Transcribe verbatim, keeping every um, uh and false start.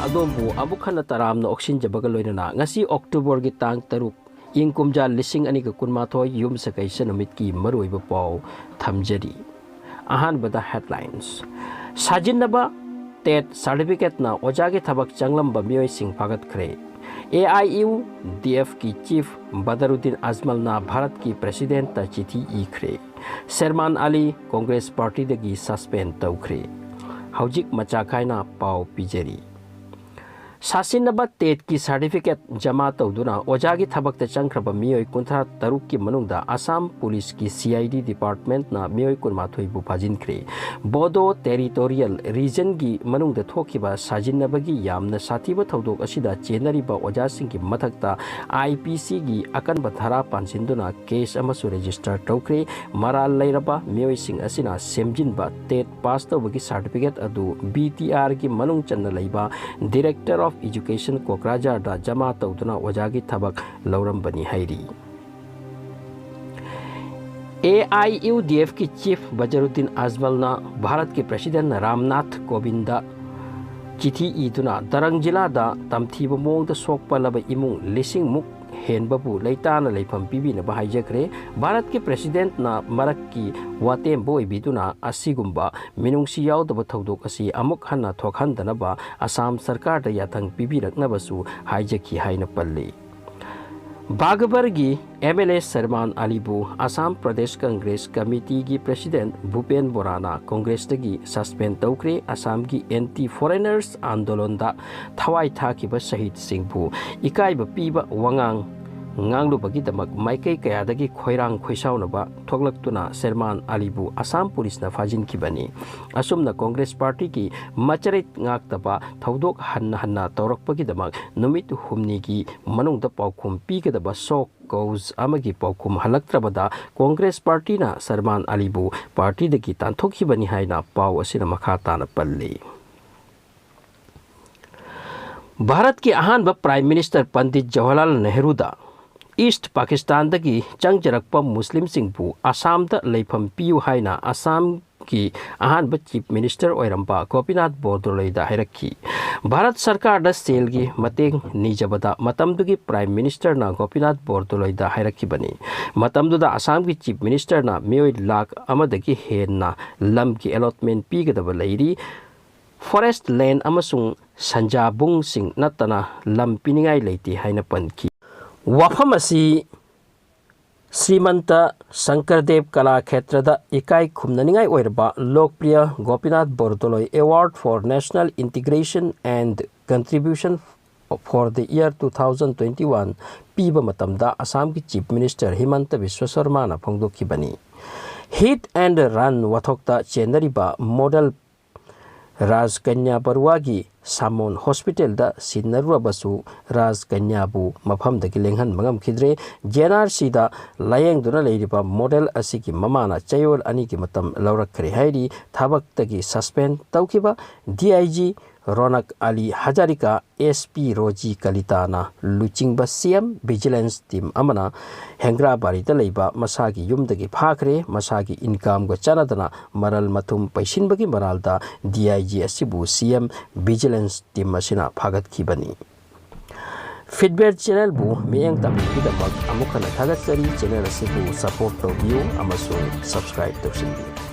ꯑꯗꯣꯝꯕꯨ ꯑꯃꯨꯛ ꯍꯟꯅ ꯇꯔꯥꯝꯅ ꯑꯣꯛꯁꯤꯟꯖꯕꯒ ꯂꯣꯏꯅꯅ ꯉꯁꯤ ꯑꯣꯛꯇꯣꯕꯔꯒꯤ ꯇꯥꯡ ꯇꯔꯨꯛ, ꯏꯪ ꯀꯨꯝꯖꯥ ꯂꯤꯁꯤꯡ ꯑꯅꯤꯒ ꯀꯨꯟꯃꯥꯊꯣꯏ ꯌꯨꯝꯁꯀꯩꯁ ꯅꯨꯃꯤꯠꯀꯤ ꯃꯔꯨꯑꯣꯏꯕ ꯄꯥꯎ ꯊꯝꯖꯔꯤ꯫ ꯑꯍꯥꯟꯕꯗ headlines꯫ ꯁꯥꯖꯤꯟꯅꯕ ꯇꯦꯠ ꯁꯥꯔꯇꯤꯐꯤꯀꯦꯠꯅ ꯑꯣꯖꯥꯒꯤ ꯊꯕꯛ ꯆꯪꯂꯝꯕ ꯃꯤꯑꯣꯏꯁꯤꯡ ꯐꯥꯒꯠꯈ꯭ꯔꯦ꯫ A I U D ꯑꯦꯐꯀꯤ chief ꯕꯗꯔꯨꯗꯤꯟ ꯑꯖꯃꯜꯅ ꯚꯥꯔꯠꯀꯤ ꯄ꯭ꯔꯦꯁꯤꯗꯦꯟꯠꯇ ꯆꯤꯊꯤ ꯏꯈ꯭ꯔꯦ꯫ ꯁꯦꯔꯃꯥꯟ ꯑꯂꯤ ꯀꯣꯡꯒ꯭ꯔꯦꯁ ꯄꯥꯔꯇꯤꯗꯒꯤ ꯁꯁꯄꯦꯟ ꯇꯧꯈ꯭ꯔꯦ꯫ ꯍꯧꯖꯤꯛ ꯃꯆꯥ ꯈꯥꯏꯅ ꯄꯥꯎ ꯄꯤꯖꯔꯤ꯫ ꯁꯥꯁꯤꯟꯅꯕ ꯇꯦꯠꯀꯤ ꯁꯥꯔꯇꯤꯐꯤꯀꯦꯠ ꯖꯃꯥ ꯇꯧꯗꯨꯅ ꯑꯣꯖꯥꯒꯤ ꯊꯕꯛꯇ ꯆꯪꯈ꯭ꯔꯕ ꯃꯤꯑꯣꯏ ꯀꯨꯟꯊ꯭ꯔꯥ ꯇꯔꯨꯛꯀꯤ ꯃꯅꯨꯡꯗ ꯑꯁꯥꯝ ꯄꯨꯂꯤꯁꯀꯤ ꯁꯤ ꯑꯥꯏ ꯗꯤ ꯗꯤꯄꯥꯔꯠꯃꯦꯟꯠꯅ ꯃꯤꯑꯣꯏ ꯀꯨꯟꯃꯥꯊꯣꯏꯕꯨ ꯐꯥꯖꯤꯟꯈ꯭ꯔꯦ꯫ ꯕꯣꯗꯣ ꯇꯦꯔꯤꯇꯣꯔꯤꯌꯦꯜ ꯔꯤꯖꯟꯒꯤ ꯃꯅꯨꯡꯗ ꯊꯣꯛꯈꯤꯕ ꯁꯥꯖꯤꯟꯅꯕꯒꯤ ꯌꯥꯝꯅ ꯁꯥꯊꯤꯕ ꯊꯧꯗꯣꯛ ꯑꯁꯤꯗ ꯆꯦꯟꯅꯔꯤꯕ ꯑꯣꯖꯥꯁꯤꯡꯒꯤ ꯃꯊꯛꯇ ꯑꯥꯏ ꯄꯤ ꯁꯤꯒꯤ ꯑꯀꯟꯕ ꯙꯥꯔꯥ ꯄꯥꯟꯁꯤꯟꯗꯨꯅ ꯀꯦꯁ ꯑꯃꯁꯨ ꯔꯦꯖꯤꯁꯇꯔ ꯇꯧꯈ꯭ꯔꯦ꯫ ꯃꯔꯥꯜ ꯂꯩꯔꯕ ꯃꯤꯑꯣꯏꯁꯤꯡ ꯑꯁꯤꯅ ꯁꯦꯝꯖꯤꯟꯕ ꯇꯦꯠ ꯄꯥꯁ ꯇꯧꯕꯒꯤ ꯁꯥꯔꯇꯤꯐꯤꯀꯦꯠ ꯑꯗꯨ ꯕꯤ ꯇꯤ ꯑꯥꯔꯒꯤ ꯃꯅꯨꯡ ꯆꯟꯅ ꯂꯩꯕ Director of Education ꯀꯣꯀ꯭ꯔꯥꯖꯥꯔꯗ ꯖꯃꯥ ꯇꯧꯗꯨꯅ ꯑꯣꯖꯥꯒꯤ ꯊꯕꯛ ꯂꯧꯔꯝꯕꯅꯤ ꯍꯥꯏꯔꯤ꯫ A I U D ꯑꯦꯐꯀꯤ chief ꯕꯖꯔꯨꯗꯤꯟ ꯑꯖꯃꯜꯅ ꯚꯥꯔꯠꯀꯤ ꯄ꯭ꯔꯦꯁꯤꯗꯦꯟꯠ ꯔꯥꯝꯅꯥꯊ ꯀꯣꯕꯤꯟꯗ ꯆꯤꯊꯤ ꯏꯗꯨꯅ ꯗꯔꯪ ꯖꯤꯂꯥꯗ ꯇꯝꯊꯤꯕ ꯃꯑꯣꯡꯗ ꯁꯣꯛꯄꯜꯂꯕ ꯏꯃꯨꯡ ꯂꯤꯁꯤꯡꯃꯨꯛ ꯍꯦꯟꯕꯕꯨ ꯂꯩꯇꯥꯅ ꯂꯩꯐꯝ ꯄꯤꯕꯤꯅꯕ ꯍꯥꯏꯖꯈ꯭ꯔꯦ꯫ ꯚꯥꯔꯠꯀꯤ ꯄ꯭ꯔꯦꯁꯤꯗꯦꯟꯠꯅ ꯃꯔꯛꯀꯤ ꯋꯥꯇꯦꯝꯕ ꯑꯣꯏꯕꯤꯗꯨꯅ ꯑꯁꯤꯒꯨꯝꯕ ꯃꯤꯅꯨꯡꯁꯤ ꯌꯥꯎꯗꯕ ꯊꯧꯗꯣꯛ ꯑꯁꯤ ꯑꯃꯨꯛ ꯍꯟꯅ ꯊꯣꯛꯍꯟꯗꯅꯕ ꯑꯁꯥꯝ ꯁꯔꯀꯥꯔꯗ ꯌꯥꯊꯪ ꯄꯤꯕꯤꯔꯛꯅꯕꯁꯨ ꯍꯥꯏꯖꯈꯤ ꯍꯥꯏꯅ ꯄꯜꯂꯤ꯫ ꯕꯥꯒꯕꯔꯒꯤ ꯑꯦꯝ ꯑꯦꯜ ꯑꯦ ꯁꯔꯃꯥꯟ ꯑꯂꯤꯕꯨ ꯑꯁꯥꯝ ꯄ꯭ꯔꯗꯦꯁ ꯀꯪꯒ꯭ꯔꯦꯁ ꯀꯃꯤꯇꯤꯒꯤ ꯄ꯭ꯔꯦꯁꯤꯗꯦꯟꯠ ꯚꯨꯄꯦꯟ ꯕꯣꯔꯥꯅ ꯀꯪꯒ꯭ꯔꯦꯁꯇꯒꯤ ꯁꯁꯄꯦꯟ ꯇꯧꯈ꯭ꯔꯦ꯫ ꯑꯁꯥꯝꯒꯤ ꯑꯦꯟꯇꯤ ꯐꯣꯔꯦꯅꯔꯁ ꯑꯥꯟꯗꯣꯂꯟꯗ ꯊꯋꯥꯏ ꯊꯥꯈꯤꯕ ꯁꯍꯤꯗꯁꯤꯡꯕꯨ ꯏꯀꯥꯏꯕ ꯄꯤꯕ ꯋꯥꯉꯥꯡ ꯉꯥꯡꯂꯨꯕꯒꯤꯗꯃꯛ ꯃꯥꯏꯀꯩ ꯀꯌꯥꯗꯒꯤ ꯈꯣꯏꯔꯥꯡ ꯈꯣꯏꯁꯥꯎꯅꯕ ꯊꯣꯛꯂꯛꯇꯨꯅ ꯁꯔꯃꯥꯟ ꯑꯂꯤꯕꯨ ꯑꯁꯥꯝ ꯄꯨꯂꯤꯁꯅ ꯐꯥꯖꯤꯟꯈꯤꯕꯅꯤ꯫ ꯑꯁꯨꯝꯅ ꯀꯪꯒ꯭ꯔꯦꯁ ꯄꯥꯔꯇꯤꯒꯤ ꯃꯆꯔꯩ ꯉꯥꯛꯇꯕ ꯊꯧꯗꯣꯛ ꯍꯟꯅ ꯍꯟꯅ ꯇꯧꯔꯛꯄꯒꯤꯗꯃꯛ ꯅꯨꯃꯤꯠ ꯍꯨꯝꯅꯤꯒꯤ ꯃꯅꯨꯡꯗ ꯄꯥꯎꯈꯨꯝ ꯄꯤꯒꯗꯕ ꯁꯣ ꯀꯧꯖ ꯑꯃꯒꯤ ꯄꯥꯎꯈꯨꯝ ꯍꯜꯂꯛꯇ꯭ꯔꯕꯗ ꯀꯪꯒ꯭ꯔꯦꯁ ꯄꯥꯔꯇꯤꯅ ꯁꯔꯃꯥꯟ ꯑꯂꯤꯕꯨ ꯄꯥꯔꯇꯤꯗꯒꯤ ꯇꯥꯟꯊꯣꯛꯈꯤꯕꯅꯤ ꯍꯥꯏꯅ ꯄꯥꯎ ꯑꯁꯤꯅ ꯃꯈꯥ ꯇꯥꯅ ꯄꯜꯂꯤ꯫ ꯚꯥꯔꯠꯀꯤ ꯑꯍꯥꯟꯕ ꯄ꯭ꯔꯥꯏꯝ ꯃꯤꯅꯤꯁꯇꯔ ꯄꯟꯗꯤꯠ ꯖꯋꯥꯍꯔꯂꯥꯜ ꯅꯦꯍꯔꯨꯗ ꯏꯁ꯭ꯠ ꯄꯥꯀꯤꯁꯇꯥꯟꯗꯒꯤ ꯆꯪꯖꯔꯛꯄ ꯃꯨꯁꯂꯤꯝꯁꯤꯡꯕꯨ ꯑꯁꯥꯝꯗ ꯂꯩꯐꯝ ꯄꯤꯌꯨ ꯍꯥꯏꯅ ꯑꯁꯥꯝꯒꯤ ꯀꯤ ꯑꯍꯥꯟꯕ ꯆꯤꯐ ꯃꯤꯅꯤꯁꯇꯔ ꯑꯣꯏꯔꯝꯕ ꯒꯣꯄꯤꯅꯥꯊ ꯕꯣꯔꯗꯣꯂꯣꯏꯗ ꯍꯥꯏꯔꯛꯈꯤ꯫ ꯚꯥꯔꯠ ꯁꯔꯀꯥꯔꯗ ꯁꯦꯜꯒꯤ ꯃꯇꯦꯡ ꯅꯤꯖꯕꯗ ꯃꯇꯝꯗꯨꯒꯤ ꯄ꯭ꯔꯥꯏꯝ ꯃꯤꯅꯤꯁꯇꯔꯅ ꯒꯣꯄꯤꯅꯥꯊ ꯕꯣꯔꯗꯣꯂꯣꯏꯗ ꯍꯥꯏꯔꯛꯈꯤꯕꯅꯤ꯫ ꯃꯇꯝꯗꯨꯗ ꯑꯁꯥꯝꯒꯤ ꯆꯤꯐ ꯃꯤꯅꯤꯁꯇꯔꯅ ꯃꯤꯑꯣꯏ ꯂꯥꯈ ꯑꯃꯗꯒꯤ ꯍꯦꯟꯅ ꯂꯝꯒꯤ ꯑꯦꯂꯣꯠꯃꯦꯟ ꯄꯤꯒꯗꯕ ꯂꯩꯔꯤ꯫ ꯐꯣꯔꯦꯁ꯭ꯠ ꯂꯦꯟ ꯑꯃꯁꯨꯡ ꯁꯟꯖꯥꯕꯨꯡꯁꯤꯡ ꯅꯠꯇꯅ ꯂꯝ ꯄꯤꯅꯤꯡꯉꯥꯏ ꯂꯩꯇꯦ ꯍꯥꯏꯅ ꯄꯟꯈꯤ꯫ ꯋꯥꯐꯝ ꯑꯁꯤ ꯁ꯭ꯔꯤꯃꯟꯇ ꯁꯪꯀꯔꯗꯦꯕ ꯀꯂꯥ ꯈꯦꯇ꯭ꯔꯗ ꯏꯀꯥꯏ ꯈꯨꯝꯅꯅꯤꯡꯉꯥꯏ ꯑꯣꯏꯔꯕ ꯂꯣꯛꯄ꯭ꯔꯤꯌ Gopinath ꯕꯣꯔꯗꯣꯂꯣꯏ Award for National Integration and Contribution for the Year two thousand twenty one ꯄꯤꯕ ꯃꯇꯝꯗ ꯑꯁꯥꯝꯒꯤ ꯆꯤꯐ ꯃꯤꯅꯤꯁꯇꯔ ꯍꯤꯃꯟꯇ ꯕꯤꯁ꯭ꯋ ꯁꯔꯃꯥꯅ ꯐꯣꯡꯗꯣꯛꯈꯤꯕꯅꯤ꯫ ꯍꯤꯠ ꯑꯦꯟ ꯔꯟ ꯋꯥꯊꯣꯛꯇ ꯆꯦꯟꯅꯔꯤꯕ ꯃꯣꯗꯦꯜ ꯔꯥꯖꯀꯟꯌꯥ ꯕꯔꯨꯋꯥꯒꯤ ꯁꯥꯃꯣꯟ ꯍꯣꯁꯄꯤꯇꯥꯜꯗ ꯁꯤꯟꯅꯔꯨꯔꯕꯁꯨ ꯔꯥꯖꯀꯟꯌꯥꯕꯨ ꯃꯐꯝꯗꯒꯤ ꯂꯦꯡꯍꯟꯕ ꯉꯝꯈꯤꯗ꯭ꯔꯦ꯫ ꯖꯦ ꯑꯦꯟ ꯑꯥꯔ ꯁꯤꯗ ꯂꯥꯌꯦꯡꯗꯨꯅ ꯂꯩꯔꯤꯕ ꯃꯣꯗꯦꯜ ꯑꯁꯤꯒꯤ ꯃꯃꯥꯅ ꯆꯌꯣꯜ ꯑꯅꯤꯒꯤ ꯃꯇꯝ ꯂꯧꯔꯛꯈ꯭ꯔꯦ ꯍꯥꯏꯔꯤ꯫ ꯊꯕꯛꯇꯒꯤ ꯁꯁꯄꯦꯟ ꯇꯧꯈꯤꯕ D I G ꯔꯣꯅꯛ Ali Hazarika, S P Rosie ꯀꯂꯤꯇꯥꯅ ꯂꯨꯆꯤꯡꯕ ꯁꯤ ꯑꯦꯝ ꯚꯤꯖꯤꯂꯦꯟꯁ ꯇꯤꯝ ꯑꯃꯅ ꯍꯦꯡꯒ꯭ꯔꯥꯕꯥꯔꯤꯗ ꯂꯩꯕ ꯃꯁꯥꯒꯤ ꯌꯨꯝꯗꯒꯤ ꯐꯥꯈ꯭ꯔꯦ꯫ ꯃꯁꯥꯒꯤ ꯏꯟꯀꯝꯒ ꯆꯥꯟꯅꯗꯅ ꯃꯔꯜ ꯃꯊꯨꯝ ꯄꯩꯁꯤꯟꯕꯒꯤ ꯃꯔꯥꯜꯗ ꯗꯤ ꯑꯥꯏ ꯖꯤ ꯑꯁꯤꯕꯨ ꯁꯤ ꯑꯦꯝ ꯚꯤꯖꯤꯂꯦꯟꯁ ꯇꯤꯝ ꯑꯁꯤꯅ ꯐꯥꯒꯠꯈꯤꯕꯅꯤ꯫ ꯐꯤꯠꯕꯦꯠ ꯆꯦꯅꯦꯜꯕꯨ ꯃꯤꯠꯌꯦꯡ ꯇꯝꯕꯤꯕꯒꯤꯗꯃꯛ ꯑꯃꯨꯛ ꯍꯟꯅ ꯊꯥꯒꯠꯆꯔꯤ꯫ ꯆꯦꯅꯦꯜ ꯑꯁꯤꯕꯨ ꯁꯄꯣꯔꯠ ꯇꯧꯕꯤꯌꯨ ꯑꯃꯁꯨꯡ ꯁꯕꯁꯀ꯭ꯔꯥꯏꯕ ꯇꯧꯁꯤꯟꯕꯤꯌꯨ꯫